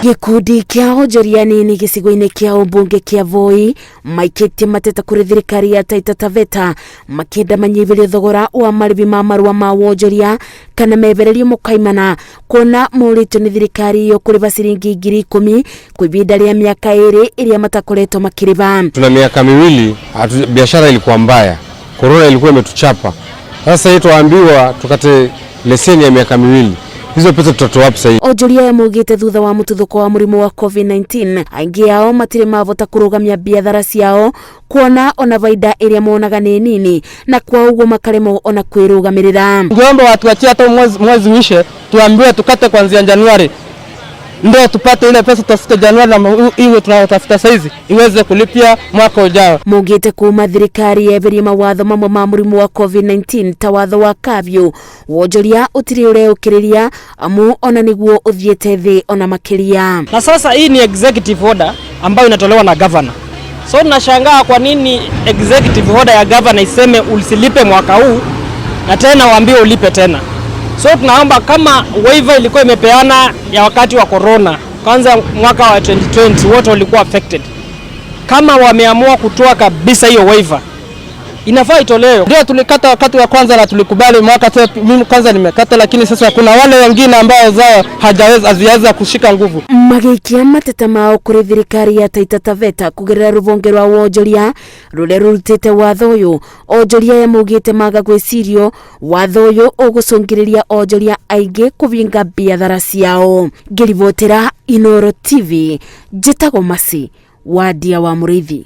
Gĩkundi kĩa onjoria nini gĩcigo-inĩ kĩa ũmbunge kĩa Voi maikĩtie mateta kũrĩ thirikari ya Taita Taveta makĩenda manyihĩrio thogora wa marĩhi ma marũa ma wonjoria kana mebererio mũkaimana kuona morĩtio nĩ thirikari ĩyo kũrĩha ciringi 10,000 kwa ihinda rĩa mĩaka 2 ĩrĩa matakoretwo makĩrĩha. Tuna miaka 2 biashara ilikuwa mbaya, korona ilikuwa imetuchapa. Sasa hii tuambiwa tukate leseni ya miaka 2, hizo pesa tutatoa wapi sasa? Onjoria aya maugĩte thutha wa mũtuthũko wa mũrimũ wa COVID-19 aingĩ ao matirĩ mavota kũrũgamia biathara ciao kuona ona baida ĩrĩa monaga nĩ nini na kwa ũguo makaremwo ona kwĩrũgamĩrĩra. Tungeomba watuachie hata mwezi uishe, tuambiwe tukate kuanzia Januari ndio tupate ile pesa tutafute Januari na iwe tunayotafuta saizi iweze kulipia mwaka ujao. Maugĩte kuma thirikari yeberie mawatho mamwe ma mũrimũ wa COVID-19 ta watho wa kafyu wonjoria ũtirĩ ũreũkĩrĩria amu ona nĩguo ũthiĩte thĩ ona makĩria. Na sasa hii ni executive order ambayo inatolewa na governor. So tunashangaa kwa nini executive order ya governor iseme usilipe mwaka huu na tena waambiwe ulipe tena. So tunaomba kama waiver ilikuwa imepeana ya wakati wa corona, kwanza mwaka wa 2020 wote walikuwa affected. Kama wameamua kutoa kabisa hiyo waiver, inafaa itolewe. Ndio tulikata wakati wa kwanza na tulikubali mwaka sasa, mimi kwanza nimekata, lakini sasa kuna wale wengine ambao zao hajaweza haziweza kushika nguvu. Magĩikia mateta mao kũrĩ thirikari ya Taita Taveta kũgerera rũhonge rwa wonjoria rũrĩa rũrutĩte watho ũyũ. Onjoria aya maugĩte maga gwĩcirio watho ũyũ ũgũcũngĩrĩria onjoria aingĩ kũbinga biathara ciao. Ngĩribotera Inooro TV, njĩtagwo Masi Wadia wa Mũrĩithi.